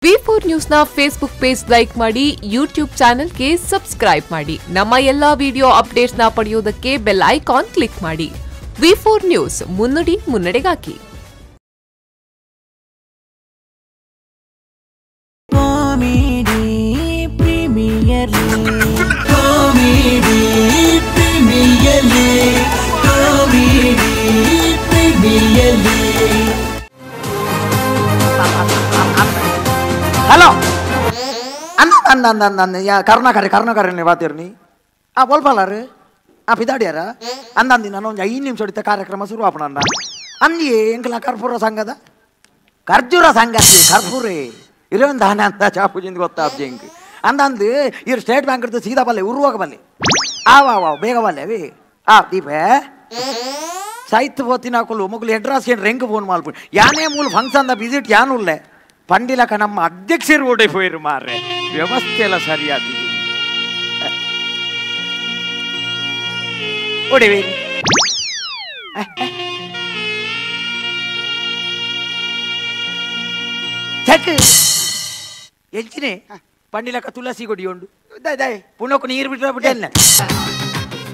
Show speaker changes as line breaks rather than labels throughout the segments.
V4 news ನ Facebook page like ಮಾಡಿ, YouTube ಚಾನೆಲ್ಗೆ ಸಬ್ಸ್ಕ್ರೈಬ್ ಮಾಡಿ. ನಮ್ಮ ಎಲ್ಲಾ ವಿಡಿಯೋ ಅಪ್ಡೇಟ್ಸ್ ನ ಪಡೆಯೋದಕ್ಕೆ bell icon click ಮಾಡಿ. V4 news ಮುನ್ನುಡಿ ಮುನ್ನಡೆಗಾಗಿ.
Comedy premier league, comedy premier league, comedy premier league.
Hello ಅಂದ ಅಂದ ಅಂದ ಅಂದ ಯಾ ಕರುಣಾಕರೆ ಕರುಣಾಕರನೆ ಬಾತಿರ್ನಿ ಆ ಬೋಲ್ಪಾಲಾರು ಆ ಪಿದಾಡಿಯಾರ ಅಂದಂದಿ ನಾನು ಒಂದು 5 ನಿಮಿಷ ಹೊಡಿತ ಕಾರ್ಯಕ್ರಮ ಶುರು ಆಪಣ ಅಂದಿಯೇ ಎಂಕಲ ಕರ್ಪೂರ ಸಂಘದ ಖರ್ಜೂರ ಸಂಘ ಕರ್ಪೂರೇ ಇರೋನ್ ದಾನೆ ಅಂತ ಚಾಪುಜಿಂದ ಗೊತ್ತಾಬ್ಜಿ ಹಿಂಗೆ ಅಂದಂದು ಇವ್ರು ಸ್ಟೇಟ್ ಬ್ಯಾಂಕ್ ಇರ್ತದೆ ಸೀದಾ ಬಲ್ಲೆ ಉರುವಾಗ ಬಲ್ಲೆ ಆವ ಆವ ಬೇಗ ಬಲ್ಲೆ ಅವೇ ಆ ದೀಪೇ ಸಾಹಿತ್ಯ ಹೋತಿನ ಹಾಕಲು ಮಗುಲು ಎಡ್ರಾಸ್ ಏನು ರೆಂಗ್ ಫೋನ್ ಮಾಲ್ಪು ಯಾನೇ ಮೂಲ ಫಂಕ್ಷನ್ ವಿಸಿಟ್ ಯಾನುಲ್ಲೆ ಪಂಡಿಲಕ ನಮ್ಮ ಅಧ್ಯಕ್ಷರು ಓಡಿ ಪೋಯಿರು ಮಾರ್ರೆ ವ್ಯವಸ್ಥೆ ಎಲ್ಲ ಸರಿಯಾದ ಓಡಿವಿ ಚೆಕ್ ಎಂಚಿನೇ ಪಂಡಿಲಕ ತುಳಸಿ ಕೊಡಿ ಉಂಡು ಪುಣಕ್ಕೂ ನೀರು ಬಿಟ್ಟರೆ ಬಿಟ್ಟೆ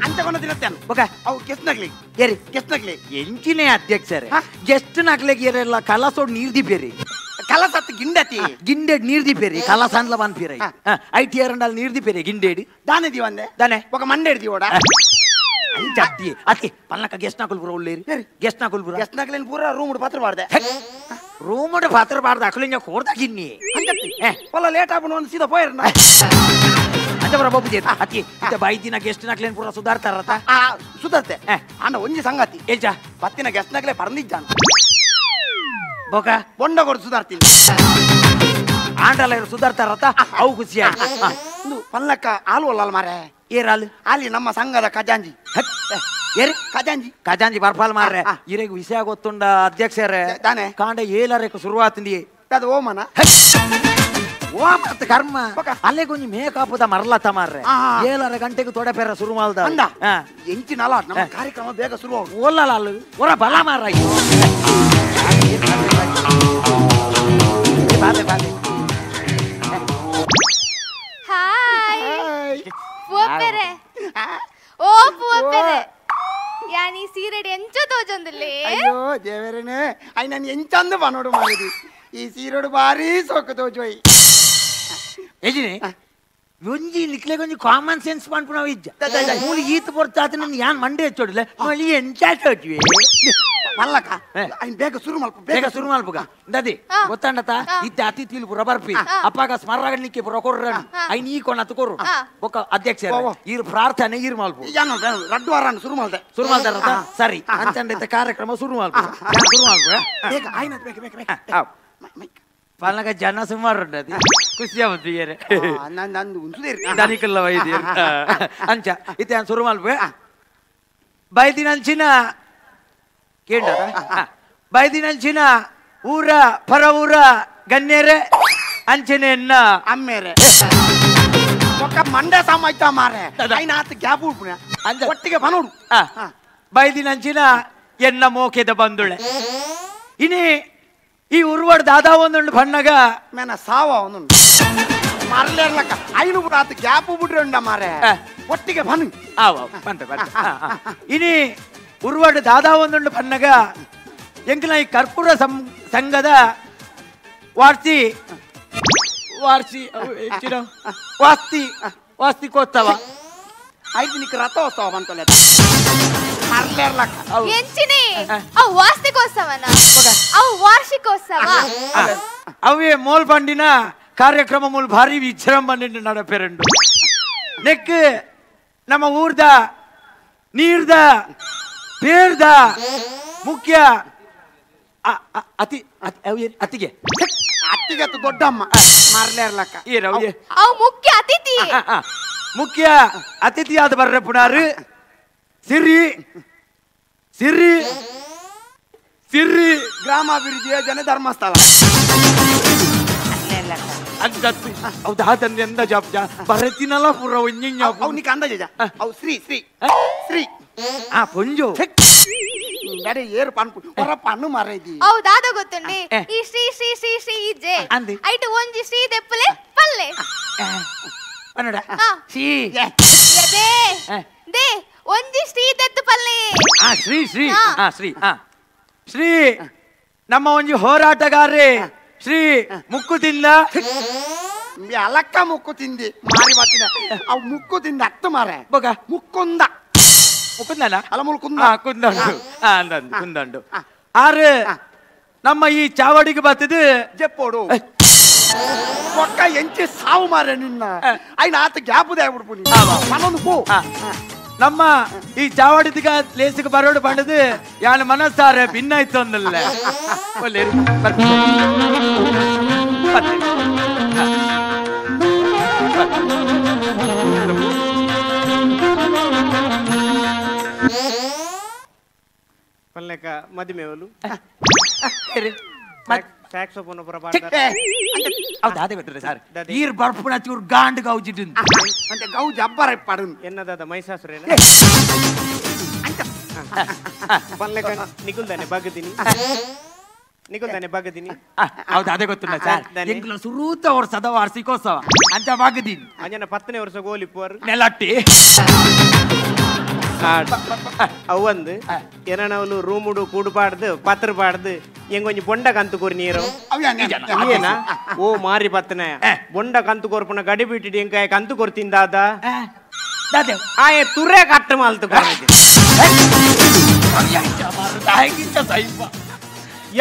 ಅಂತ ತಿನ್ನತ್ತೇನು
ಓಕೆ
ಅವು ಗೆಸ್ಟ್ನಾಗ್ಲಿ
ಏರಿ
ಗೆಸ್ಟ್ನಾಗ್ಲಿ
ಎಂಚಿನೇ ಅಧ್ಯಕ್ಷರೇ ಗೆಸ್ಟ್ನಾಗ್ಲಿಗೆ ಏರೆಲ್ಲ ಕಲಸೋಡ್ ನೀರು ದಿಪ್ಪೇರಿ
ಕಲಸತ್ತು ಗಿಂಡತಿ
ಗಿಂಡೆಡ್ ನೀರು ದಿಪ್ಪೇರಿ ಕಲಸಾನ್ಲ ಪನ್ಪೀರ I T R ಅಂಡಲ್ ನೀರು ದಿಪ್ಪೇರಿ ಗಿಂಡೇಡಿ
ದಾನೆ ದಿವಂದೆ
ದಾನೆ
ఒక ಮಂಡೇಡಿ ದಿವಡ
ಅಂಚತ್ತಿ ಅತಿ ಪಲ್ಲಕ ಗೆಸ್ಟ್ ನಾಕುಲ್ ಪೂರ ಉಳ್ಳೇರಿ ಗೆಸ್ಟ್ ನಾಕುಲ್ ಪೂರ
ಗೆಸ್ಟ್ ನಾಕ್ಲೇನ್ ಪೂರ ರೂಮ್ ಪಾತ್ರ ಬಾರ್ದೆ
ರೂಮ್ ಪಾತ್ರ ಬಾರ್ದ ಅಕಲಿಂಜ ಕೋರ್ದ ಗಿನ್ನಿ
ಅಂಚತ್ತಿ ಒಲ್ಲ ಲೇಟ್ ಆಪಣ ಒಂದು ಸೀದಾ ಪೋಯಿರ್ನ
ಅಂಚ ಬರ ಬಾಬು ಅತಿ ಇತ್ತ ಬೈದಿನ ಗೆಸ್ಟ್ ನಾಕ್ಲೇನ್ ಪೂರ ಸುಧಾರ್ತಾರತ
ಸುಧಾರ್ತೆ ಅಣ್ಣ ಒಂಜಿ ಸಂಗತಿ
ಎಲ್ಚ
ಪತ್ತಿನ ಗೆಸ್ಟ್ ನಾಕ್ಲೆ ಪರಂದಿಜ್ಜಾನ
ಬೋಕ
ಬೊಂಡ ಕೊಡು ಸುಧಾರ್ತೀನಿ
ಆಂಡಲ ಸುಧಾರ್ತಾರತ ಅವು ಖುಷಿಯ
ಪಲ್ಲಕ್ಕ ಹಾಲು ಅಲ್ಲ ಮಾರೆ
ಏರಾಲು
ಅಲ್ಲಿ ನಮ್ಮ ಸಂಘದ ಖಜಾಂಜಿ
ಏರಿ
ಖಜಾಂಜಿ
ಖಜಾಂಜಿ ಬರ್ಪಾಲ್ ಮಾರ್ರೆ ಇರೆಗ್ ವಿಷಯ ಗೊತ್ತುಂಡ ಅಧ್ಯಕ್ಷರೇ
ತಾನೆ
ಕಾಂಡ ಏಲರೇಕ ಶುರುವಾತಂದಿ
ಅದು ಓಮನ
ಓ ಮತ್ತ ಕರ್ಮ ಅಲ್ಲೇ ಕೊಂಚ ಮೇಕಪ್ ಮರಲತ್ತ ಮಾರ್ರೆ 7:30 ಗಂಟೆಗೆ ತೊಡೆ ಪೆರ ಶುರು ಮಾಲ್ದ
ಅಂದ ಎಂಚಿನಲ್ಲ ನಮ್ಮ ಕಾರ್ಯಕ್ರಮ ಬೇಗ ಶುರು
ಓಲ್ಲಲ್ಲ ಅಲ್ಲ ಒರ ಬಲ ಮಾರ ಬಾದೆ ಬಾದೆ.
ಹಾಯ್ ಪೂವಪ್ಪೆರೆ ಓ ಪೂವಪ್ಪೆರೆ ಯಾನಿ ಸೀರೆಡಿ ಎಂಚ ತೋಜೊಂದುಲ್ಲೆ.
ಅಯ್ಯೋ ದೇವರೇನೆ I ನಾನು ಎಂಚಂದು ಬನೋಡು ಮಾಡಿದಿ ಈ ಸೀರೆಡು ಭಾರಿ ಸೋಕು ತೋಜೋಯ್
ಏಜಿನಿ ಒಂಜಿ ನಿಕ್ಲೆ ಒಂಜಿ ಕಾಮನ್ ಸೆನ್ಸ್ ಪನ್ಪುನವು ಇಜ್ಜ ಮೂಲಿ ಈತ ಪೊರ್ತಾತ ನನ್ನ ಯಾನ್ ಮಂಡೆ ಹೆಚ್ಚೋಡಿಲ್ಲ ಮಳಿ ಎಂಚ ತೋಜುವೆ
ಮಲ್ಲಕ ಐನ್ ಬೇಗ ಶುರು ಮಲ್ಪ
ಬೇಗ ಶುರು ಮಲ್ಪುಗ ದದಿ ಗೊತ್ತಾಂಡತ ಇತ್ತೆ ಅತಿಥಿಲು ಪೂರ ಬರ್ಪಿ ಅಪ್ಪಾಗ ಸ್ಮರಗಣ್ಣಿಕೆ ಪೂರ ಕೊರ್ರ ಐನ್ ಈ ಕೊನ ಕೊರು ಬೊಕ್ಕ ಅಧ್ಯಕ್ಷ ಈರ್ ಪ್ರಾರ್ಥನೆ ಈರ್ ಮಲ್ಪು
ಯಾನು ರಡ್ಡು ವಾರ ಶುರು ಮಲ್ದೆ
ಶುರು ಮಲ್ದಾರ ಸರಿ ಅಂಚಂಡೈತೆ ಕಾರ್ಯಕ್ರಮ ಶುರು ಮಲ್ಪ ಶುರು ಮಲ್ಪ
ಬೇಗ ಆಯ್ನ ಬೇಗ ಬೇಗ ಬೇಗ
ಪಲ್ನಗ ಜನ ಸುಮಾರು ಉಂಟು ಖುಷಿ ಆಗುತ್ತೆ
ದನಿಕಲ್ಲ
ವೈದ್ಯ ಅಂಚ ಇತ್ತೆ ಶುರು ಮಲ್ಪೆ ಬೈದಿನಂಚಿನ ಕೇಂದ್ರ ಬೈದಿನಂಚಿನ ಊರ ಪರ ಊರ ಗಣ್ಯರೇ ಅಂಚನೆಯನ್ನ
ಅಮ್ಮೇರೆ ಒಕ್ಕ ಮಂಡೆ ಸಾಮಾಯ್ತ ಮಾರೆ ಐನಾತ್ ಗ್ಯಾಪ್ ಉಡ್ಪುಣ
ಅಂಚ
ಒಟ್ಟಿಗೆ ಬನೋಡು
ಬೈದಿನಂಚಿನ ಎನ್ನ ಮೋಕೆದ ಬಂದುಳೆ ಇನಿ ಈ ಉರುವಾಡ್ ದಾದಾ ಒಂದುಂಡು ಬಣ್ಣಗ
ಮೇನ ಸಾವ ಒಂದುಂಡು ಮರಲೇರ್ಲಕ್ಕ ಐನು ಬಿಡು ಆತ ಗ್ಯಾಪ್ ಬಿಡ್ರೆ ಉಂಡ ಮಾರೆ ಒಟ್ಟಿಗೆ ಬನ್ನು
ಆವ ಬಂತ ಬಂತ ಇನಿ ಉರುವಾಡ್ ದಾದಾ ಒಂದುಂಡು ಬಣ್ಣಗ ಎಂಕಲ ಈ ಕರ್ಪೂರ ಸಂಘದ ವಾರ್ಸಿ ವಾರ್ಸಿ ವಾಸ್ತಿ ವಾಸ್ತಿ ಕೋಸ್ತವ
ಐದು ನಿಕ್ ರಥೋತ್ಸವ ಬಂತಲ್ಲ ಮರಲೇರ್ಲಕ್ಕ
ಎಂಚಿನಿ ಅವು ವಾರ್ಷಿಕೋತ್ಸವನ ಅವು ವಾರ್ಷಿಕೋತ್ಸವ
ಅವೇ ಮೋಲ್ ಬಂಡಿನ ಕಾರ್ಯಕ್ರಮ ಮೂಲ ಭಾರಿ ವಿಜೃಂಭಣೆ ನಡಪೆರಂಡು ನೆಕ್ ನಮ್ಮ ಊರ್ದ ನೀರ್ದ ಪೇರ್ದ ಮುಖ್ಯ ಅತಿ ಅತಿಗೆ
ಅತ್ತಿಗೆ ದೊಡ್ಡಮ್ಮ ಮರಲೇರ್ಲಕ್ಕ
ಅವು ಮುಖ್ಯ ಅತಿಥಿ
ಮುಖ್ಯ ಅತಿಥಿಯಾದ ಬರ್ರೆ ಪುನಾರು ಸಿರಿ ಸಿರಿ ಸಿರಿ
ಗ್ರಾಮಾಭಿವೃದ್ಧಿಯ ಜನ ಧರ್ಮಸ್ಥಳ
ಹೌದಾ ಎಂದ ಜಾಪ್ಜ ಬರತಿನಲ್ಲ ಪೂರ ಒಂಜಿಂಜ
ಅವು ನಿಕ್ ಅಂದಾಜ ಅವು ಶ್ರೀ ಶ್ರೀ ಶ್ರೀ
ಆ ಪೊಂಜು
ಬೇರೆ ಏರು ಪನ್ಪು ಹೊರ ಪಣ್ಣು ಮಾರೈದಿ
ಹೌದಾದ ಗೊತ್ತುಂಡಿ ಈ ಶ್ರೀ ಶ್ರೀ ಶ್ರೀ ಶ್ರೀ ಇಜ್ಜೆ ಐಟು ಒಂಜಿ ಶ್ರೀ ದೆಪ್ಪಲೆ ಪಲ್ಲೆ
ಪನ್ನಡ ಶ್ರೀ
they they ಒಂಜಿ ಶ್ರೀ ದೆತ್ತು ಪಲ್ಲೆ
ಆ ಶ್ರೀ ಶ್ರೀ ಆ ಶ್ರೀ ಆ ಶ್ರೀ ನಮ್ಮ ಒಂಜಿ ಹೋರಾಟಗಾರರೆ ಶ್ರೀ ಮುಕ್ಕು ತಿಂದ
ಅಲಕ್ಕ ಮುಕ್ಕು ತಿಂದಿ ಮಾರಿ ಬಾತಿನ ಅವು ಮುಕ್ಕು ತಿಂದ ಅತ್ತ ಮಾರೆ
ಬೊಗ
ಮುಕ್ಕೊಂದ
ಮುಕ್ಕುಂದಲ್ಲ
ಅಲ್ಲ ಮುಳ್ಕುಂದ
ಕುಂದಂಡು ಕುಂದಂಡು ಆರು ನಮ್ಮ ಈ ಚಾವಡಿಗೆ ಬರ್ತದೆ
ಜಪ್ಪೋಡು ಒಕ್ಕ ಎಂಚಿ ಸಾವು ಮಾರೆ ನಿನ್ನ ಐನ ಆತ ಗ್ಯಾಪ್ ದೇಬಿಡ್ಪು ಮನೊಂದು ಪೋ
ನಮ್ಮ ಈ ಚಾವಡಿದ ಲೇಸಿಗೆ ಬರೋಡು ಪಂಡದು ಯಾನ ಮನಸ್ಸಾರೆ ಭಿನ್ನ ಇತ್ತು ಅಂದಲ್ಲ ಒಳ್ಳೆ
ಪಲ್ಲೆಕ ಮದಿಮೆವಲು ಸ್ಯಾಕ್ಸೋಫೋನ್ ಪೂರ
ಹೌದು ಅದೇ ಗೊತ್ತಿಲ್ಲ ಸರ್ ಈರ್ ಬರ್ಪುಣ ಚೂರು ಗಾಂಡ್ ಗೌಜಿಟ್ಟು
ಅಂತೆ ಗೌಜ್ ಅಬ್ಬರ ಪಡು
ಎನ್ನದಾದ ಮೈಸಾಸುರೇನ ಪಲ್ಲೆಕ ನಿಕುಲ್ದಾನೆ ಬಗ್ಗದಿನಿ ನಿಕುಲ್ದಾನೆ ಬಗ್ಗದಿನಿ
ಹೌದು ಅದೇ ಗೊತ್ತಿಲ್ಲ ಸರ್ ಎಂಗ್ಲ ಸುರೂತ ವರ್ಷದ ವಾರ್ಷಿಕೋತ್ಸವ ಅಂಚ ಬಗ್ಗದಿನಿ
ಅಂಜನ 10ನೇ ವರ್ಷ ಗೋಲಿಪ್ಪುವರು
ನೆಲಟ್ಟಿ
ಅವಂದು ಏನವಲು ರೂಮುಡು ಕೂಡು ಪಾಡ್ದು ಪತ್ರ ಪಾಡ್ದು ಎಂಗೊಂಜಿ ಬೊಂಡ ಕಂತು ಕೋರಿ ನೀರು ಏನ ಓ ಮಾರಿ ಪತ್ತನ ಬೊಂಡ ಕಂತು ಕೋರ್ಪುನ ಗಡಿ ಬಿಟ್ಟಿಡಿ ಎಂಕಾಯ ಕಂತು ಕೊರ್ತಿಂದಾದ ಆಯೆ ತುರೆ ಕಟ್ಟು ಮಾಲ್ತು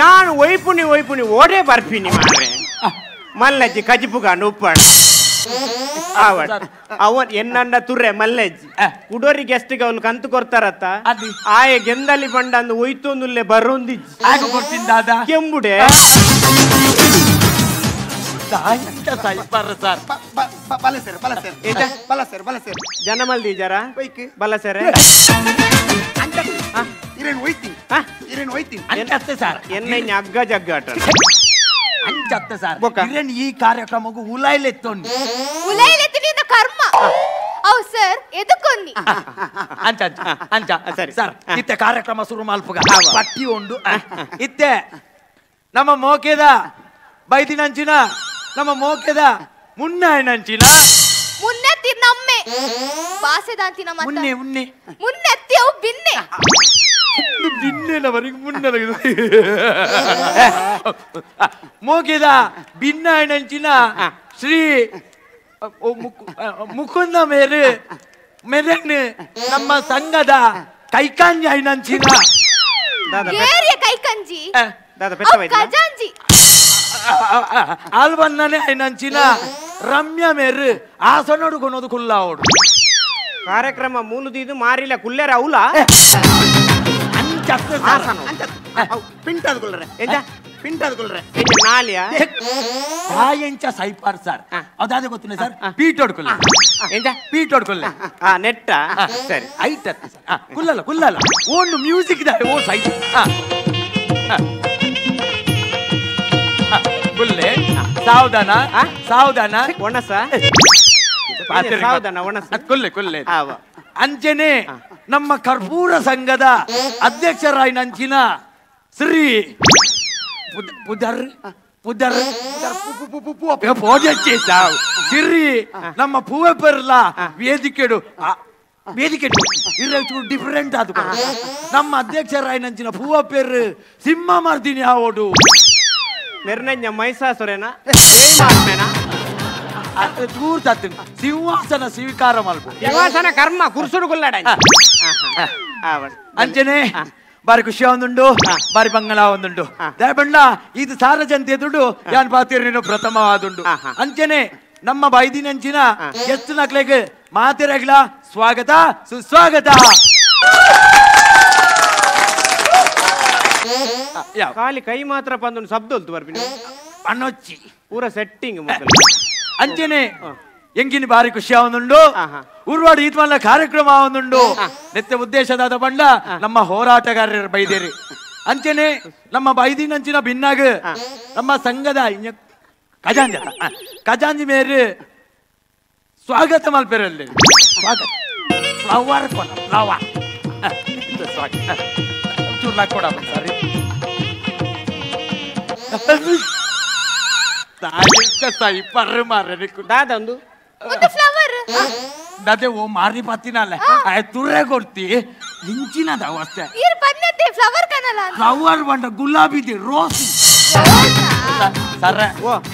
ಯಾನು ಒಯ್ಪುನಿ ಒಯ್ಪುನಿ ಓಡೇ ಬರ್ಪಿನಿ ಮಾರೆ ಮಲ್ಲಜ್ಜಿ ಕಜಿಪು ಕಾಂಡು ಉಪ್ಪಾಡು ಅವನ್ ಎನ್ನಂಡ ತುರ್ರೆ ಮಲ್ಲಜ್ಜಿ ಕುಡೋರಿ ಗೆಸ್ಟ್ ಅವನು ಕಂತು ಕೊರ್ತಾರತ್ತ ಆಯೆ ಗೆಂದಲ್ಲಿ ಬಂಡ ಅಂದು ಒಯ್ತೊಂದುಲ್ಲೆ ಬರೋಂದಿಜ್ಜಿ ಕೆಂಬುಡೆ ಜನ ಮಲ್ದಿಜಾರ ಬಲ ಸರ್ ಎನ್ನ ಅಗ್ಗ ಜಗ್ಗಾಟ
ಅಂಚತ್ತೆ ಸರ್ ಇರೇನ್ ಈ ಕಾರ್ಯಕ್ರಮಕ್ಕೂ ಉಲಾಯ್ಲೆತ್ತೊಂಡು
ಉಲಾಯ್ಲೆತ್ತಿನಿಂದ ಕರ್ಮ ಅವು ಸರ್ ಎದಕ್ಕೊಂದಿ
ಅಂಚ ಅಂಚ ಅಂಚ ಸರಿ ಸರ್ ಇತ್ತೆ ಕಾರ್ಯಕ್ರಮ ಶುರು ಮಲ್ಪುಗ ಪಟ್ಟಿ ಉಂಡು ಇತ್ತೆ ನಮ್ಮ ಮೋಕೆದ ಬೈದಿನಂಚಿನ ನಮ್ಮ ಮೋಕೆದ ಮುನ್ನಾಯನಂಚಿನ
ಮುನ್ನೆತ್ತಿ ನಮ್ಮೆ ಬಾಸೆದಾಂತಿನ ಮತ್ತ
ಮುನ್ನೆ ಮುನ್ನೆ
ಮುನ್ನೆತ್ತಿ ಅವು ಬಿನ್ನೆ
ಬಿನ್ನೆನವರಿಗೆ ಮುನ್ನೆ ಮೋಕೆದ ಭಿನ್ನಾಯನಂಚಿನ ಶ್ರೀ ಮುಕುಂದ ಮೇರೆ ಮೆರೆನ್ ನಮ್ಮ ಸಂಘದ ಕೈಕಾಂಜಿ
ಏರಿಯ ಕೈಕಂಜಿ ಖಜಾಂಜಿ
ಆಲ್ಬನ್ನನೆ ಐನಂಚಿನ ರಮ್ಯ ಮೇರು ಆಸನೋಡು ಕೊನೋದು ಕುಲ್ಲಾವೋಡು
ಕಾರ್ಯಕ್ರಮ ಮೂಲದಿದು ಮಾರಿಲ್ಲ ಕುಲ್ಲೇರ ಅವಲ
ಎಂಚ ಸೈಪಾರ್ ಸರ್ ಅದಾದ ಗೊತ್ತಿಲ್ಲ ಸರ್ ಪೀಟ್ ಹೊಡ್ಕೊಲ್ಲ
ಎಂಚ
ಪೀಟ್ ಹೊಡ್ಕೊಲ್ಲ
ನೆಟ್ಟ ಸರಿ
ಐಟ್ ಸರ್ ಕುಲ್ಲಲ್ಲ ಕುಲ್ಲಲ್ಲ ಓನ್ ಮ್ಯೂಸಿಕ್ ಇದೆ ಓ ಸೈ ಕುಲ್ಲೆ ಸಾವಧಾನ ಸಾವಧಾನ
ಒಣಸ ಸಾವಧಾನ ಒಣಸ
ಕುಲ್ಲೆ ಕುಲ್ಲೆ ಅಂಚನೆ ನಮ್ಮ ಕರ್ಪೂರ ಸಂಘದ ಅಧ್ಯಕ್ಷರಾಯಿನಂಚಿನ ಶ್ರೀ ಪುದರ್ ಪುದರ್ ಶ್ರೀ ನಮ್ಮ ಪೂವೆಪರ್ಲ ವೇದಿಕೆಡು ವೇದಿಕೆ ಡಿಫರೆಂಟ್ ಅದು ನಮ್ಮ ಅಧ್ಯಕ್ಷರಾಯಿನಂಚಿನ ಪೂವಪೇರು ಸಿಂಹ ಮಾರ್ತೀನಿ ಆವೋಡು
ಮೆರ್ನಂಜ ಮೈಸಾಸುರೇನ
ಸಿಂಹಾಸನ ಸ್ವೀಕಾರ ಮಲ್ಪು
ಸಿಂಹಾಸನ ಕರ್ಮ ಕುರ್ಸುಡು ಕುಲ್ಲಾಡ
ಅಂಚನೆ ಬಾರಿ ಖುಷಿ ಒಂದುಂಡು ಬಾರಿ ಬಂಗಲ ಒಂದುಂಡು ದಯಬಣ್ಣ ಇದು ಸಾರ್ವಜನತೆ ದುಡ್ಡು ಯಾನ್ ಪಾತಿರ್ನೇನು ಪ್ರಥಮವಾದುಂಡು ಅಂಚನೆ ನಮ್ಮ ಬೈದಿನಂಚಿನ ಎಷ್ಟು ನಕ್ಲೆಗ್ ಮಾತಿರಗ್ಲ ಸ್ವಾಗತ ಸುಸ್ವಾಗತ.
ಖಾಲಿ ಕೈ ಮಾತ್ರ ಬಂದು ಶಬ್ದ ಉಲ್ತು ಬರ್ಪಿನಿ
ಅನೊಚ್ಚಿ
ಪೂರ ಸೆಟ್ಟಿಂಗ್
ಅಂಚನೆ ಎಂಗಿನ ಬಾರಿ ಖುಷಿ ಆವೊಂದುಂಡು ಉರ್ವಾಡು ಈತ್ಮಲ್ಲ ಕಾರ್ಯಕ್ರಮ ಆವೊಂದುಂಡು ನಿತ್ಯ ಉದ್ದೇಶದಾದ ಬಂಡ ನಮ್ಮ ಹೋರಾಟಗಾರರ ಬೈದೇರಿ ಅಂಚನೆ ನಮ್ಮ ಬೈದಿನಂಚಿನ ಭಿನ್ನಾಗ ನಮ್ಮ ಸಂಘದ ಖಜಾಂಜಿ ಖಜಾಂಜಿ ಮೇರೆ ಸ್ವಾಗತ ಮಲ್ಪೆರಲ್ಲಿ ಸ್ವಾಗತ ಫ್ಲವರ್ ಕೊನ ಫ್ಲವರ್
ಚೂರು ಲಾಕ್ ಕೊಡ ಸರಿ
ದಾದಂದು
ಫ್ಲವರ್
ದಾದೆ ಓ ಮಾರಿ ಪತ್ತಿನಲ್ಲ ತುರೆ ಕೊಡ್ತಿ ಇಂಚಿನದ ಅವಸ್ಥೆ
ಫ್ಲವರ್ ಕನಲ
ಫ್ಲವರ್ ಬಂಡ ಗುಲಾಬಿ ರೋಸ್ ಸರ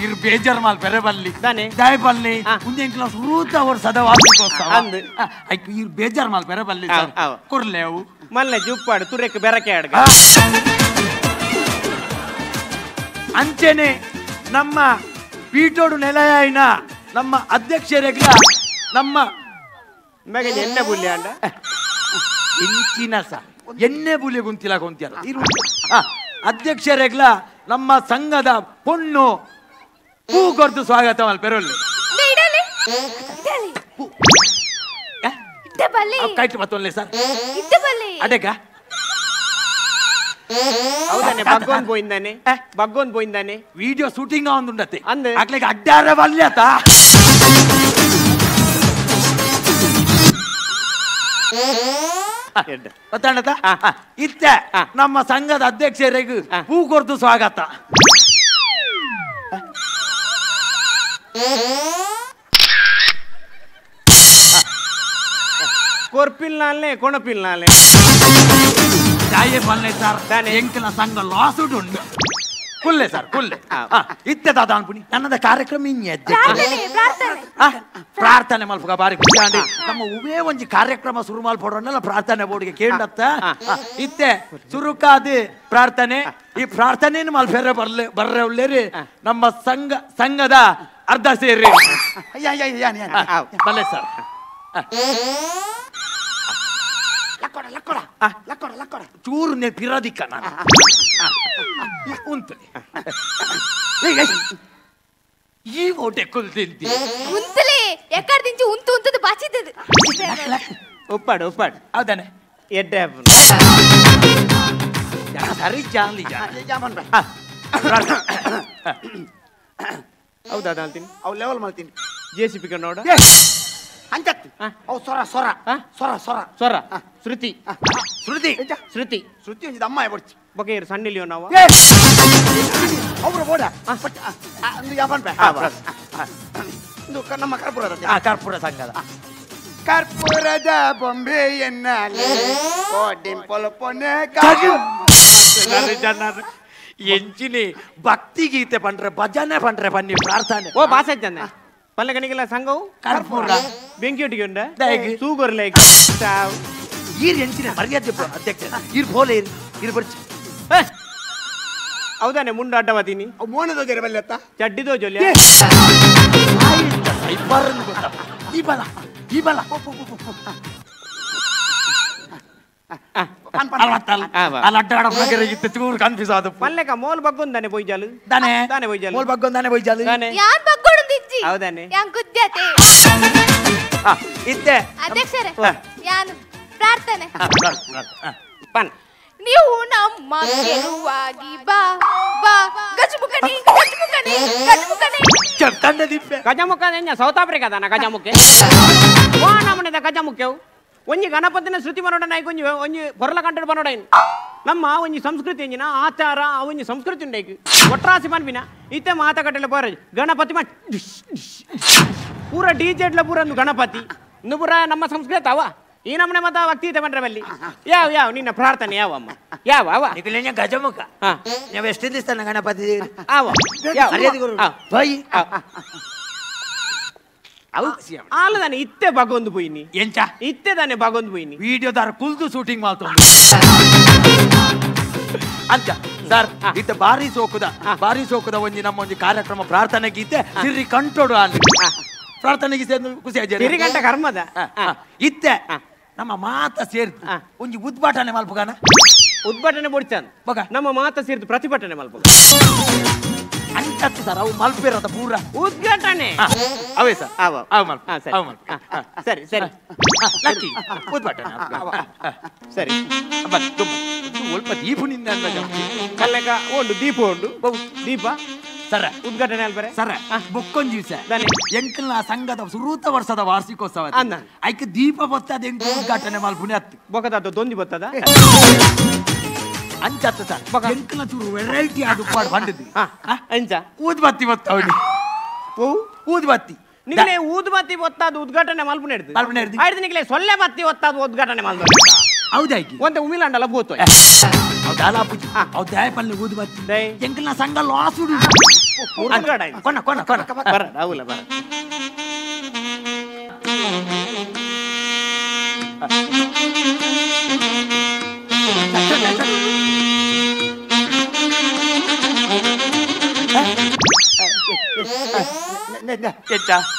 ಇರ್ ಬೇಜಾರ್ ಮಾಲ್ ಪೆರೆ ಬಲ್ಲಿ ದಾಯ ಬಲ್ಲಿ ಮುಂದಿನ ಕ್ಲಾಸ್ ರೂತ ಅವ್ರ ಸದಾ ವಾಸಿಗೋಸ್ತಾವ ಇರ್ ಬೇಜಾರ್ ಮಾಲ್ ಪೆರೆ ಬಲ್ಲಿ ಕೊರ್ಲೆ ಅವು
ಮಲ್ಲೆ ಜುಪ್ಪಾಡು ತುರೆಕ್ ಬೆರಕೆ ಆಡ್ಗ
ಅಂಚೆನೆ ನಮ್ಮ ಪೀಟೋಡು ನೆಲೆಯಾಯಿನ ನಮ್ಮ ಅಧ್ಯಕ್ಷರೆಗ್ಲ ನಮ್ಮ
ಎಣ್ಣೆ ಬುಲ್ಯ ಅಂಡ
ಇಂಚಿನ ಸ ಎಣ್ಣೆ ಬುಲಿ ಗುಂತಿಲ್ಲ ಗೊಂತಿಯಲ್ಲ ಅಧ್ಯಕ್ಷರೆಗ್ಲ ನಮ್ಮ ಸಂಘದ ಪೊಣ್ಣು ಹೂ ಕೊರ್ದು ಸ್ವಾಗತ ಮಲ್ಪೆರೊಲ್ಲೆ ಕೈಟ್ ಮತ್ತೊಲ್ಲೆ ಸರ್ ಅಡೇಗ
ಹೌದಾನೆ ಬಗ್ಗೊಂದ್ ಪೋಯಿಂದಾನೆ ಬಗ್ಗೊಂದ್ ಪೋಯಿಂದಾನೆ
ವಿಡಿಯೋ ಶೂಟಿಂಗ್ ಒಂದುಂಡತೆ ಅಂದೆ ಅಕ್ಲೆಗ್ ಅಡ್ಡಾರ ಬಲ್ಯತ ಗೊತ್ತಾಣತ ಇತ್ತೆ ನಮ್ಮ ಸಂಘದ ಅಧ್ಯಕ್ಷರಿಗೆ ಹೂ ಕೊರ್ದು ಸ್ವಾಗತ
ಕೊರ್ಪಿಲ್ನಾಲೆ ಕೊಣಪಿಲ್ನಾಲೆ
ಜಾಯೆ ಬಲ್ಲೆ ಸರ್ ಎಂಕಲ ಸಂಘ ಲಾಸುಡ್ ಉಂಡು ಕುಲ್ಲೆ ಸರ್ ಕುಲ್ಲೆ ಇತ್ತೆ ದಾದ ಅನ್ಪುಣಿ ನನ್ನದ ಕಾರ್ಯಕ್ರಮ ಇನ್ನೆ ಪ್ರಾರ್ಥನೆ ಮಲ್ಪಗ ಬಾರಿ ಖುಷಿ ಅಂಡಿ ನಮ್ಮ ಉವೇ ಒಂಜಿ ಕಾರ್ಯಕ್ರಮ ಶುರು ಮಲ್ಪಡೋಣಲ್ಲ ಪ್ರಾರ್ಥನೆ ಬೋರ್ಡ್ಗೆ ಕೇಂಡತ್ತ ಇತ್ತೆ ಚುರುಕಾದ ಪ್ರಾರ್ಥನೆ ಈ ಪ್ರಾರ್ಥನೆಯನ್ನು ಮಲ್ಪೆರೆ ಬರ್ಲೆ ಬರ್ರೆ ಉಳ್ಳೇರಿ ನಮ್ಮ ಸಂಘ ಸಂಘದ ಅರ್ಧ ಸೇರಿ ಬಲ್ಲೆ ಸರ್ ಚೂರು ಪಿರದಿಕ್ಕ ನಾನು ಉಂಟು ಈ ಓಟೆ ಕುಲ್ತಿಂತಿ
ಉಂತಲೇ ಎಕ್ಕಡ ದಿಂಚಿ ಉಂತು ಉಂತದು ಬಾಚಿದ್ದದು
ಉಪ್ಪಾಡು ಉಪ್ಪಾಡು
ಹೌದಾನೆ
ಎಡ್ಡೆ
ಸರಿ ಜಾನ್ಲಿ
ಹೌದಾ ಅಂತೀನಿ
ಅವು ಲೆವೆಲ್ ಮಾಡ್ತೀನಿ
J C P ನೋಡ
ಅಂಚತ್ತಿ ಅವು ಸೊರ ಸೊರ ಸೊರ ಸೊರ
ಸೊರ ಶ್ರುತಿ
ಶ್ರುತಿ
ಶ್ರುತಿ
ಶ್ರುತಿ ಒಂಜಿ ಅಮ್ಮ ಬಡ್ಚಿ
ಬಗೆ ಸಣ್ಣ ಲಿಯೋ ನಾವು
ಅವರು ಬೋಡ ಅಂದು ಯಾವನ್ ಇದು ನಮ್ಮ ಕರ್ಪೂರದ
ಕರ್ಪೂರ ಸಂಘದ
ಕರ್ಪೂರದ ಬೊಂಬೆ ಎನ್ನಾಲೆ ಓ ಡಿಂಪಲ್ ಪೊನೆ
ಎಂಚಿನಿ ಭಕ್ತಿ ಗೀತೆ ಪಂಡ್ರೆ ಭಜನೆ ಪಂಡ್ರೆ ಬನ್ನಿ ಪ್ರಾರ್ಥನೆ
ಓ ಬಾಸ ಜನ ಪಲ್ಲಗಣಿಗೆಲ್ಲ ಸಂಘವು
ಕರ್ಪೂರ
ಬೆಂಕಿ ಒಟ್ಟಿಗೆ ಉಂಡ ಸೂಗೊರ್ಲೆ
ಈರ್ ಎಂಚಿನ ಮರ್ಯಾದೆ ಅಧ್ಯಕ್ಷ ಈರ್ ಬೋಲೆ ಇರ್ ಬರ್ಚಿ
ಹೌದಾನೆ ಮುಂಡು ಅಡ್ಡವತೀನಿ
ಮೋನದ ಜೊರೆ ಬಲ್ಲೆತ್ತ
ಚಡ್ಡಿದೋ ಜೊಲ್ಲೆ
ಈ ಬಲ ಈ ಬಲ ಕನ್ಫ್ಯೂಸ್ ಆದ
ಪಲ್ಲೆಕ ಮೋಲ್ ಬಗ್ಗೊಂದಾನೆ ಪೊಯ್ಜಾಲು
ದಾನೆ
ದಾನೆ ಪೊಯ್ಜಾಲು
ಮೋಲ್ ಬಗ್ಗೊಂದಾನೆ ಪೊಯ್ಜಾಲು
ದಾನೆ
ಯಾನ್ ಬಗ್ಗೊಡುಂದಿಜ್ಜಿ
ಹೌದಾನೆ
ಯಾನ್ ಗುದ್ದ್ಯಾತೆ
ಇತ್ತೆ
ಅಧ್ಯಕ್ಷರೇ ಯಾನ್ ಪ್ರಾರ್ಥನೆ
ಪನ್
ನೀವು ನಮ್ಮ ಗೆಲುವಾಗಿ ಬಾ ಬಾ ಗಜಮುಖನಿ ಗಜಮುಖನಿ ಗಜಮುಖನಿ
ಚಟ್ಟಂಡ ದಿಪ್ಪೆ
ಗಜಮುಖ ಸೌತ್ ಆಫ್ರಿಕಾದಾನ ಗಜಮುಖೆ ವಾ ನಮ್ಮನೆದ ಗಜಮುಖೆವು ಒಂಜಿ ಗಣಪತಿನ ಶ್ರುತಿ ಮನೋಡನ ಒಂಜಿ ಒಂಜಿ ಹೊರಲ ಕಂಟೆಡ್ ಬನೋಡೈನ್ ನಮ್ಮ ಒಂಜಿ ಸಂಸ್ಕೃತಿ ಎಂಜಿನ ಆಚಾರ ಒಂಜಿ ಸಂಸ್ಕೃತಿ ಉಂಡೈಕ್ ಒಟ್ರಾಸಿ ಪನ್ಪಿನ ಇತ್ತೆ ಮಾತ ಕಟ್ಟಲೆ ಪೋರ ಗಣಪತಿ ಪೂರ ಡಿಜೆಡ್ಲ ಪೂರ ಒಂದು ಗಣಪತಿ ಇನ್ನು ಪೂರ ನಮ್ಮ ಸಂಸ್ಕೃತಿ ಅವ ಈ ನಮ್ಮನೆ ಮತ ಭಕ್ತಿ ಪಂಡ್ರೆ ಬಲ್ಲಿ ಯಾವ ಯಾವ ನಿನ್ನ ಪ್ರಾರ್ಥನೆ ಯಾವ ಅಮ್ಮ ಯಾವ ಅವ
ಗಜಮುಖ ನೀವು ಎಷ್ಟು ದಿವಸ ಗಣಪತಿ
ಆವ ಆಲ ತಾನೆ ಇತ್ತೆ ಬಗೊಂದು ಪೋಯಿನಿ
ಎಂಚ
ಇತ್ತೆ ತಾನೆ ಬಗೊಂದು ಪೋಯಿನಿ
ವಿಡಿಯೋದಾರ ಕುಲ್ದು ಶೂಟಿಂಗ್ ಮಾಡ್ತೊಂದು ಅಂಚ ಸರ್ ಇತ್ತೆ ಬಾರಿ ಸೋಕುದ ಬಾರಿ ಸೋಕುದ ಒಂಜಿ ನಮ್ಮ ಒಂಜಿ ಕಾರ್ಯಕ್ರಮ ಪ್ರಾರ್ಥನೆ ಗೀತೆ ಸಿರಿ ಕಂಟೋಡು ಅಲ್ಲಿ ಪ್ರಾರ್ಥನೆ ಗೀತೆ ಖುಷಿ ಆಯ್ತು
ಸಿರಿ ಗಂಟ ಕರ್ಮದ
ಇತ್ತೆ ನಮ್ಮ ಮಾತ ಸೇರ್ದು ಒಂಜಿ ಉದ್ಘಾಟನೆ ಮಲ್ಪುಗಾನ
ಉದ್ಘಾಟನೆ ಬೊಡ್ಚಾನ್ ನಮ್ಮ ಮಾತ ಸೇರ್ದು ಪ್ರತಿಭಟನೆ ಮಲ್ಪುಗ
ಅಂಚತ್ತು ಸರ್ ಅವು ಮಲ್ಪೇರದ ಪೂರ
ಉದ್ಘಾಟನೆ
ಅವೇ ಸರ್
ಅವ
ಅವ ಮಲ್ಪ
ಸರಿ
ಅವ ಮಲ್ಪ
ಸರಿ ಸರಿ
ಲಕ್ಕಿ ಉದ್ಘಾಟನೆ
ಸರಿ
ಬನ್ನಿ ತುಂಬ ಸ್ವಲ್ಪ ದೀಪ ನಿಂದ
ಕಲ್ಲಕ ಉಂಡು ದೀಪ ಉಂಡು ದೀಪ
ಸರ
ಉದ್ಘಾಟನೆ ಅಲ್ಬರೆ
ಸರ ಬೊಕ್ಕೊಂಜಿ ದಿವಸ ಎಂಕಲ್ನ ಸಂಘದ ಸುರೂತ ವರ್ಷದ ವಾರ್ಷಿಕೋತ್ಸವ ಐಕ್ ದೀಪ ಬತ್ತದ ಎಂಕ್ ಉದ್ಘಾಟನೆ ಮಲ್ಪುನೆ ಅತ್ತು
ಬೊಕದ ದೊಂದಿ ಬತ್ತದ
ಅಂಚತ್ತ ಸರ್ ಎಂಕಲ್ನ ಚೂರು ವೆರೈಟಿ ಆದ ಉಪ್ಪಾಡು ಬಂದಿದ್ದು
ಅಂಚ
ಊದ್ಬತ್ತಿ ಬತ್ತವನಿ ಊದ್ಬತ್ತಿ
ನಿಗಲೆ ಊದ್ಬತ್ತಿ ಒತ್ತಾದ ಉದ್ಘಾಟನೆ ಮಲ್ಪುನೆ ಹಿಡ್ದು ಆಯ್ತು ನಿಗಲೆ ಸೊಲ್ಲೆ ಬತ್ತಿ ಒತ್ತಾದ ಉದ್ಘಾಟನೆ ಮಲ್ದ
ಹೌದಾಗಿ
ಒಂತೆ ಉಮಿಲಾಂಡಲ ಬೋತು
ಹೌದಲ್ಲ ಪೂಜಿ ಅವ್ ದಯಪಲ್ಲಿ ಊದ್ಬತ್ತಿ ಎಂಕಲ್ನ ಸಂಘ ಲಾಸ್ ಕೊನ ಕೊನ ಕೊನ
ಬರ ರಾಹುಲ ಬರ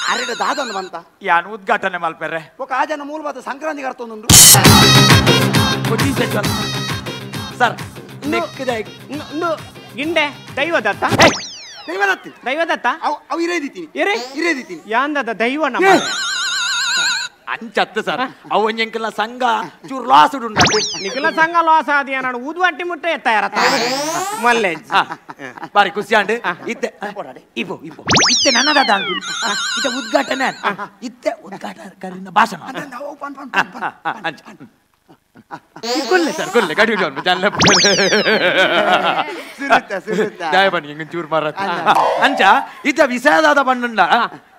ಅರೆಡ ದಾದೊಂದು ಬಂತ
ಯಾನ್ ಉದ್ಘಾಟನೆ ಮಲ್ಪೆರೆ
ఒక ಆ ಜನ ಮೂಲ ಬಾತ ಸಂಕ್ರಾಂತಿ ಕರ್ತೊಂದುಂಡು
ಸರ್
ಗಿಂಡೆ ದೈವದತ್ತ
ದೈವದತ್ತಿ
ದೈವದತ್ತ
ಅವು ಇರೇದಿತ್ತೀನಿ
ಇರೇ
ಇರೇದಿತ್ತೀನಿ
ಯಾಂದದ ದೈವ ನಮ್ಮ
ಅಂಚತ್ತು ಸರ್ ಅವು ಎಂಕಲ್ನ ಸಂಘ ಚೂರು ಲಾಸ್ ಉಂಟು
ನಿಖಲ ಸಂಘ ಲಾಸ್ ಆದಿ ನಾನು ಊದುವಟ್ಟಿ ಮುಟ್ಟೆ ಎತ್ತಾಯರತ್ತ ಮಲ್ಲೆ
ಬಾರಿ ಖುಷಿ ಆಂಡ್ ಇತ್ತೆ ಇಪೋ ಇಪೋ ಇತ್ತೆ ನನ್ನದಾದ ಇತ್ತೆ ಉದ್ಘಾಟನೆ ಇತ್ತೆ ಉದ್ಘಾಟಕರಿಂದ ಭಾಷಣ ಕೊಲ್ಲೆ ಸರ್ ಕೊಲ್ಲೆ ಗಡಿ ಜಯ ಬನ್ನಿ ಹಿಂಗೆ ಚೂರು ಮಾರ ಅಂಚ ಇತ್ತ ವಿಷಯದಾದ ಬಣ್ಣುಂಡ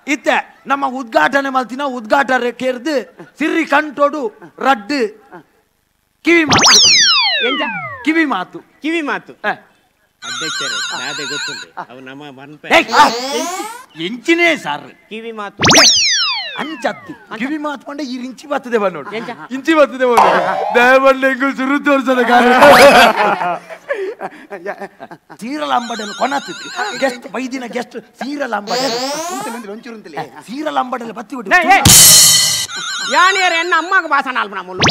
ಇತ್ತೆ ನಮ್ಮ ಉದ್ಘಾಟನೆ ಮಲ್ತಿನ ಉದ್ಘಾಟನೆ ಕೇರ್ದು ಸಿರಿ ಕಂಟೋಡು ರಡ್ಡು ಕಿವಿ ಮಾತು
ಎಂಜ
ಕಿವಿ ಮಾತು
ಕಿವಿ ಮಾತು ಅಧ್ಯಕ್ಷರೇ ನಾದೇ ಗೊತ್ತುಂಟು ಅವು ನಮ್ಮ ಮನ್ಪೆ
ಎಂಚಿನೇ ಸರ್
ಕಿವಿ ಮಾತು
ಅಂಚತ್ತು ಕಿವಿ ಮಾತು ಪಂಡ ಈ ಇಂಚಿ ಬರ್ತದೆ ನೋಡಿ ಇಂಚಿ ಬರ್ತದೆ ದೇವಣ್ಣ ಸುರು ತೋರಿಸದ ಸೀರಲ್ ಅಂಬಡಲು ಕೊನತ್ತಿತ್ತು ಗೆಸ್ಟ್ ಬೈದಿನ ಗೆಸ್ಟ್ ಸೀರಲ್ ಅಂಬಡಲು ಸೀರಲ್ ಅಂಬಡಲು ಬತ್ತಿ ಬಿಟ್ಟು
ಯಾನಿಯರ ಎನ್ನ ಅಮ್ಮಗ ಭಾಷಣ ಅಲ್ಪ ನಮ್ಮಲು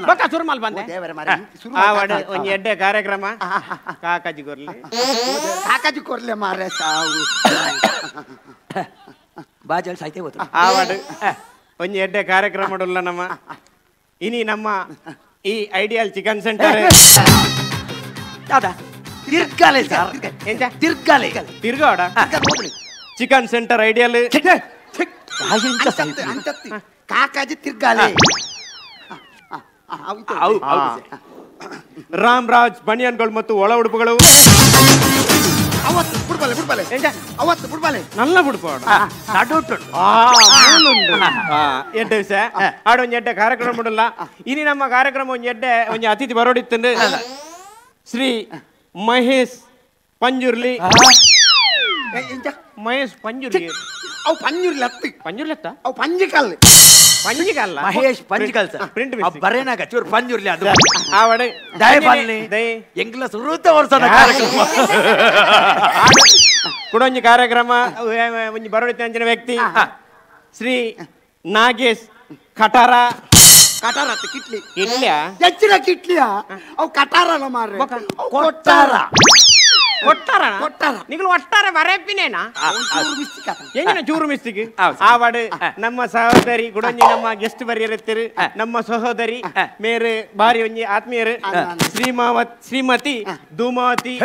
ಬೊಕ್ಕ ಸುರುಮಲ್ ಬಂದೆ ಆವಡ ಒಂಜಿ ಎಡ್ಡೆ ಕಾರ್ಯಕ್ರಮ ಕಾಕಾಜಿ ಕೊರ್ಲೆ
ಕಾಕಾಜಿ ಕೊರ್ಲೆ ಮಾರೆ ಸಾವು
ಬಾಜಲ್ ಸಾಯ್ತೆ ಹೋತು
ಆವಡ ಒಂಜಿ ಎಡ್ಡೆ ಕಾರ್ಯಕ್ರಮ ಉಲ್ಲ ನಮ್ಮ ಇನಿ ನಮ್ಮ ಈ ideal chicken centre
ದಾದಾ ತಿರ್ಗಾಲೆ ಸರ್
ಎಂತ
ತಿರ್ಗಾಲೆ
ತಿರ್ಗಾಡ chicken centre ideal
ಕಾಕಾಜಿ ತಿರ್ಗಾಲೆ
Ram Raj ಬನಿಯನ್ಗಳು ಮತ್ತು ಒಳ ಉಡುಪುಗಳು
ಅವತ್ತು ಬುಡ್ಬಾಲೆ ಬುಡ್ಬಾಲೆ ಅವತ್ತು ಬುಡ್ಬಾಲೆ
ನಲ್ಲ ಬುಡ್ಪಾಡ ಎಡ್ಡೆ ವಿಷಯ ಆಡ ಒಂಜಿ ಎಡ್ಡೆ ಕಾರ್ಯಕ್ರಮ ಬಿಡಲ್ಲ ಇನಿ ನಮ್ಮ ಕಾರ್ಯಕ್ರಮ ಒಂಜಿ ಎಡ್ಡೆ ಒಂಜಿ ಅತಿಥಿ ಬರೋಡಿತ್ತಂದು ಶ್ರೀ ಮಹೇಶ್ ಪಂಜುರ್ಲಿ ಮಹೇಶ್ ಪಂಜುರ್ಲಿ
ಅವು ಪಂಜುರ್ಲಿ ಅತ್ತಿ
ಪಂಜುರ್ಲಿ ಅತ್ತ
ಅವು ಪಂಜಿಕಲ್
ಪಂಜಿಕಲ್ಲ
ಮಹೇಶ್ ಪಂಜಿಕಲ್ ಸರ್
ಪ್ರಿಂಟ್
ಬರೇನಾಗ ಚೂರು ಪಂಜುರ್ಲಿ ಅದು
ಆವಡೆ
ದಯಪಾಲನೆ ಎಂಗ್ಲ ಸುರೂತ ವರ್ಷದ ಕಾರ್ಯಕ್ರಮ
ಕುಡೊಂಜಿ ಕಾರ್ಯಕ್ರಮ ಒಂಜಿ ಬರೋಡಿತ ಅಂಚಿನ ವ್ಯಕ್ತಿ ಶ್ರೀ ನಾಗೇಶ್ ಕಟಾರ
ಕಟಾರ ಕಿಟ್ಲಿ
ಕಿಟ್ಲಿಯಾ
ಹೆಚ್ಚಿನ ಕಿಟ್ಲಿಯಾ ಅವು ಕಟಾರ ಅಲ್ಲ ಮಾರ್ರೆ
ಕೊಟ್ಟಾರ
ಕೊಟ್ಟಾರ
ಕೊಟ್ಟಾರ
ನಿಗಲು ಒಟ್ಟಾರೆ ಬರೆಪಿನೇನಾ ಎಂಜಿನ ಚೂರು ಮಿಸ್ಟಿಕ್ ಆವಾಡು ನಮ್ಮ ಸಹೋದರಿ ಗುಡೊಂಜಿ ನಮ್ಮ ಗೆಸ್ಟ್ ಬರಿಯರಿತ್ತಿರು ನಮ್ಮ ಸಹೋದರಿ ಮೇರೆ ಬಾರಿ ಒಂಜಿ ಆತ್ಮೀಯರು ಶ್ರೀಮತಿ ಧೂಮಾವತಿ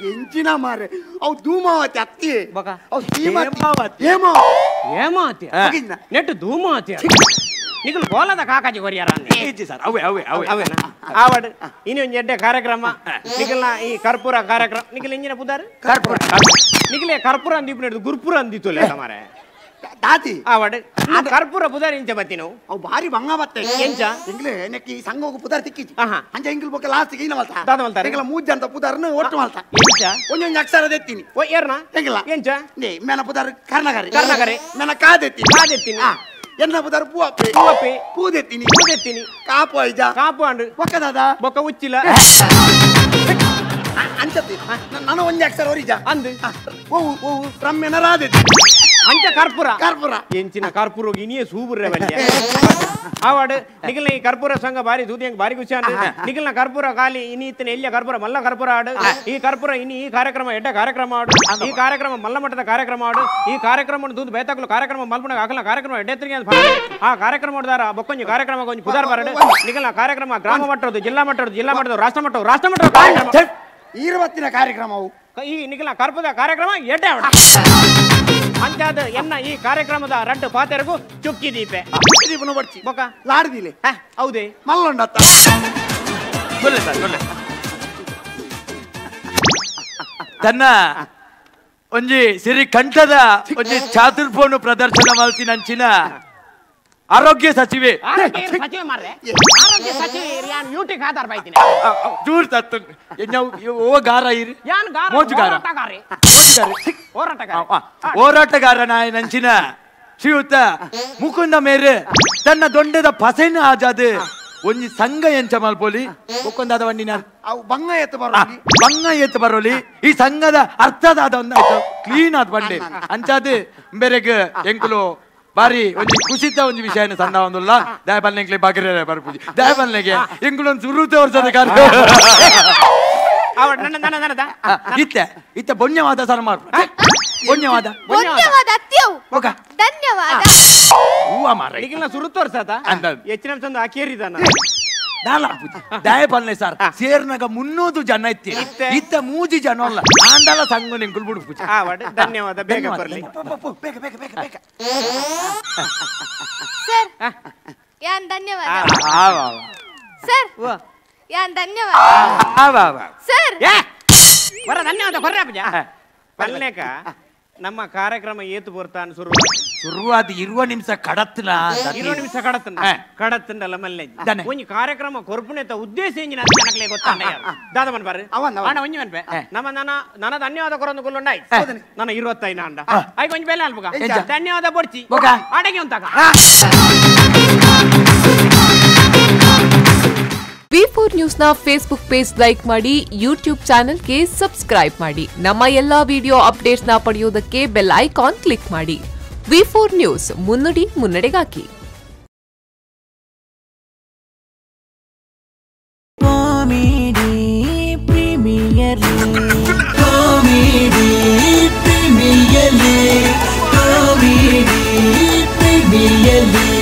ಎಂಚಿನ ಮಾರೆ ಅವು ಧೂಮಾವತಿ ಅತ್ತಿ ಅವು ಶ್ರೀಮತಿ ಹೇಮಾವತಿ
ನೆಟ್ಟು ಧೂಮಾವತಿ ನಿಗಲು ಕೋಲದ ಕಾಕಾಜಿ ಕೊರಿಯಾರ
ಸರ್ ಅವೇ ಅವೇ ಅವೇ
ಅವೇನಾ ಆವಡ್ ಇನಿ ಒಂಜಿ ಎಡ್ಡೆ ಕಾರ್ಯಕ್ರಮ ನಿಗಲ್ನ ಈ ಕರ್ಪೂರ ಕಾರ್ಯಕ್ರಮ ನಿಗಲ್ ಎಂಜಿನ ಪುದಾರು
ಕರ್ಪೂರ
ನಿಗಲೇ ಕರ್ಪೂರ ಅಂದಿಪ್ಪು ಹಿಡಿದು ಗುರ್ಪುರ ಅಂದಿತ್ತು ಮಾರೆ
ದಾದಿ
ಆವಡ್ ಕರ್ಪೂರ ಪುದಾರ್ ಇಂಚ ಬತ್ತಿ ನಾವು
ಅವು ಭಾರಿ ಬಂಗ ಬತ್ತೆ
ಎಂಚ
ಎಂಗ್ಲೆ ನೆಕ್ಕಿ ಸಂಘ ಪುದಾರ್ ತಿಕ್ಕಿಜಿ ಅಂಚ ಎಂಗ್ಲ ಬೊಕ್ಕ ಲಾಸ್ಟ್ ಈನ ಮಲ್ತ
ದಾದ ಮಲ್ತಾರೆ
ಎಂಗ್ಲ ಮೂಜ್ ಅಂತ ಪುದಾರ್ನ ಒಟ್ಟು ಮಲ್ತ
ಎಂಚ
ಒಂಜೊಂಜಿ ಅಕ್ಷರ ದೆತ್ತೀನಿ
ಓ ಏರ್ನ
ಎಂಗ್ಲ
ಎಂಚ
ನೇ ಮೇನ ಪುದಾರ್ ಕರ್ನಗರಿ
ಕರ್ನಗರಿ
ಮೇನ ಕಾದೆತ್ತೀನಿ
ಕಾದೆತ್ತೀನಿ
ಎನ್ನ ಪುದಾರ್ ಪೂವಪ್ಪೆ
ಪೂವಪ್ಪೆ
ಪೂದೆತ್ತೀನಿ
ಪೂದೆತ್ತೀನಿ
ಕಾಪು ಐಜ
ಕಾಪು ಅಂಡು
ಬೊಕ್ಕ ದಾದ
ಬೊಕ್ಕ ಉಚ್ಚಿಲ
ಅಂಚತ್ತಿ ನಾನು ಒಂಜಿ ಅಕ್ಷರ ಒರಿಜ
ಅಂದು
ಓ ಓ ರಮ್ಯನ ರಾದೆತ್ತಿ
ಅಂಚ ಕರ್ಪೂರ
ಕರ್ಪೂರ
ಎಂಚಿನ ಕರ್ಪೂರ ಇನಿಯೇ ಸೂಬುರ್ರೆ ಬಲ್ಯ ಆವಾಡು ನಿಗಲ್ನ ಈ ಕರ್ಪೂರ ಸಂಘ ಬಾರಿ ದೂದಿಯಂಗ್ ಬಾರಿ ಖುಷಿ ಅಂಡು ನಿಗಲ್ನ ಕರ್ಪೂರ ಖಾಲಿ ಇನಿ ಇತ್ತನ ಎಲ್ಲಿಯ ಕರ್ಪೂರ ಮಲ್ಲ ಕರ್ಪೂರ ಆಡು ಈ ಕರ್ಪೂರ ಇನಿ ಈ ಕಾರ್ಯಕ್ರಮ ಎಡ್ಡ ಕಾರ್ಯಕ್ರಮ ಆಡು ಈ ಕಾರ್ಯಕ್ರಮ ಮಲ್ಲ ಮಟ್ಟದ ಕಾರ್ಯಕ್ರಮ ಆಡು ಈ ಕಾರ್ಯಕ್ರಮ ದೂದ್ ಬೇತಾಕ್ಲು ಕಾರ್ಯಕ್ರಮ ಮಲ್ಪುಣ ಆಗಲ್ಲ ಕಾರ್ಯಕ್ರಮ ಎಡ್ಡೆತ್ತರಿಗೆ ಆ ಕಾರ್ಯಕ್ರಮ ಹೊಡೆದಾರ ಬೊಕ್ಕೊಂಜಿ ಕಾರ್ಯಕ್ರಮ ಒಂಜಿ ಪುದಾರ್ ಬರಡು ನಿಗಲ್ನ ಕಾರ್ಯಕ್ರಮ ಗ್ರಾಮ ಮಟ್ಟದ್ದು ಜಿಲ್ಲಾ ಮಟ್ಟದ್ದು ಜಿಲ್ಲಾ ಮಟ್ಟದ ರಾಷ್ಟ್ರ ಮಟ್ಟದ ರಾಷ್ಟ್ರ ಮಟ್ಟದ ಕಾರ್ಯಕ್ರಮ
ಈರವತ್ತಿನ ಕಾರ್ಯಕ್ರಮವು
ಈ ನಿಖಿಲ ಕರ್ಪದ ಕಾರ್ಯಕ್ರಮ ಎಡ್ಡೆ ಅಂಚಾದ ಎನ್ನ ಈ ಕಾರ್ಯಕ್ರಮದ ರಡ್ಡು ಪಾತೆರಗು ಚುಕ್ಕಿ ದೀಪೆ
ದೀಪನ ಬಡ್ಚಿ
ಬೊಕ
ಲಾಡ್ದಿಲೆ
ಹೌದೇ
ಮಲ್ಲೊಂಡತ್ತ
ಗೊಲ್ಲೆ ಸರ್ ಗೊಲ್ಲೆ ತನ್ನ ಒಂಜಿ ಸಿರಿ ಕಂಠದ ಒಂಜಿ ಚಾತುರ್ಪೋನು ಪ್ರದರ್ಶನ ಮಲ್ತಿನಂಚಿನ ಆರೋಗ್ಯ ಸಚಿವೆ
ಸಚಿವೆ ಮಾರ್ರೆ ಆರೋಗ್ಯ ಸಚಿವೆ ಯಾನ್ ಯೂಟಿಗೆ ಆಧಾರ ಬೈತೀನಿ
ದೂರ ತತ್ತು ಓ ಗಾರ ಇರಿ
ಯಾನ್ ಗಾರ
ಮೋಜುಗಾರ
ಹೋರಾಟಗಾರ
ಹೋರಾಟಗಾರ ನಾಯನಂಚಿನ ಶ್ರೀಯುತ ಮುಕುಂದ ಮೇರೆ ತನ್ನ ದೊಂಡೆದ ಪಸೆನ ಆಜಾದ್ ಒಂಜಿ ಸಂಘ ಎಂಚ ಮಲ್ಪೊಲಿ ಮುಕುಂದಾದ ವಂಡಿನ
ಅವು ಬಂಗ ಎತ್ತು ಬರೋಲಿ
ಬಂಗ ಎತ್ತು ಬರೋಲಿ ಈ ಸಂಘದ ಅರ್ಥದಾದ ಒಂದು ಆಯ್ತು ಕ್ಲೀನ್ ಆದ್ ಬಂಡೆ ಅಂಚಾದ್ ಬೇರೆಗ್ ಎಂಕುಲು ಬಾರಿ ಒಂಜಿ ಖುಷಿತ ಒಂಜಿ ವಿಷಯನ ಸಣ್ಣ ಒಂದುಲ್ಲ ದಯಬಲ್ನೆಂಕ್ಲೆ ಬಾಗಿರೆ ಬರ್ಪುಜಿ ದಯಬಲ್ನೆಗೆ ಎಂಕುಲು ಒಂದು ಸುರುತ ವರ್ಷದ ಕಾರ್ಯ ಇತ್ತೆ ಇತ್ತೆ ಬೊಣ್ಯವಾದ ಸರ್ ಮಾರ್ಪ ಬೊಣ್ಯವಾದ
ಬೊಣ್ಯವಾದ ಅತ್ಯವು ಧನ್ಯವಾದ
ಹೂವ ಮಾರ
ಈಗಿನ ಸುರುತ ವರ್ಷದ ಹೆಚ್ಚಿನ ಚಂದ ಅಕೇರಿದಾನ
ದಯಪಲ್ನೆ ಸರ್ ಸೇರ್ನಾಗ 300 ಜನ ಇತ್ತೆ ಇತ್ತ 3 ಜನ ಅಲ್ಲ ಆಂಡಲ ಸಂಘ ನಿಂಕುಲ್ ಬಿಡು
ಧನ್ಯವಾದ ಬೇಗ ಬರ್ಲಿ
ಬೇಗ ಬೇಗ ಬೇಗ ಬೇಗ
ಸರ್ ಯಾನ್ ಧನ್ಯವಾದ ಸರ್ ಯಾನ್ ಧನ್ಯವಾದ ಸರ್
ಬರ ಧನ್ಯವಾದ ಬರ್ರ ಪಲ್ಲೇಕ ನಮ್ಮ ಕಾರ್ಯಕ್ರಮ ಏತು ಬರ್ತಾನ ಶುರು
ಶುರುವಾದ 20 ನಿಮಿಷ ಕಡತ್ನ
20 ನಿಮಿಷ ಕಡತ್ನ ಕಡತ್ತಂಡಲ್ಲ ಮಲ್ಲೆ ಒಂಜಿ ಕಾರ್ಯಕ್ರಮ ಕೊರ್ಪುನೆತ ಉದ್ದೇಶ ಎಂಜಿನ ಜನಕ್ಲೆ ಗೊತ್ತಾಂಡ ದಾದ ಮನ್ ಬಾರು ಅಣ್ಣ ಒಂಜಿ ಮನ್ಪೆ ನಮ್ಮ ನನ್ನ ನನ್ನ ಧನ್ಯವಾದ ಕೊರೊಂದು ಕೊಲ್ಲೊಂಡಾಯ್ ನನ್ನ 25 ಅಂಡ ಐಕ್ ಒಂಜಿ ಬೆಲೆ ಅಲ್ಪಗ ಧನ್ಯವಾದ ಬೊಡ್ಚಿ ಅಡಗಿ ಉಂತಾಕ
ವಿ4 ನ್ಯೂಸ್ನ ಫೇಸ್ಬುಕ್ ಪೇಜ್ ಲೈಕ್ ಮಾಡಿ, ಯೂಟ್ಯೂಬ್ ಚಾನೆಲ್ಗೆ ಸಬ್ಸ್ಕ್ರೈಬ್ ಮಾಡಿ. ನಮ್ಮ ಎಲ್ಲಾ ವಿಡಿಯೋ ಅಪ್ಡೇಟ್ಸ್ನ ಪಡೆಯೋದಕ್ಕೆ ಬೆಲ್ ಐಕಾನ್ ಕ್ಲಿಕ್ ಮಾಡಿ. ವಿ4 ನ್ಯೂಸ್ ಮುನ್ನುಡಿ ಮುನ್ನಡೆಗಾಗಿ.
Comedy premier league, comedy premier league, comedy premier league.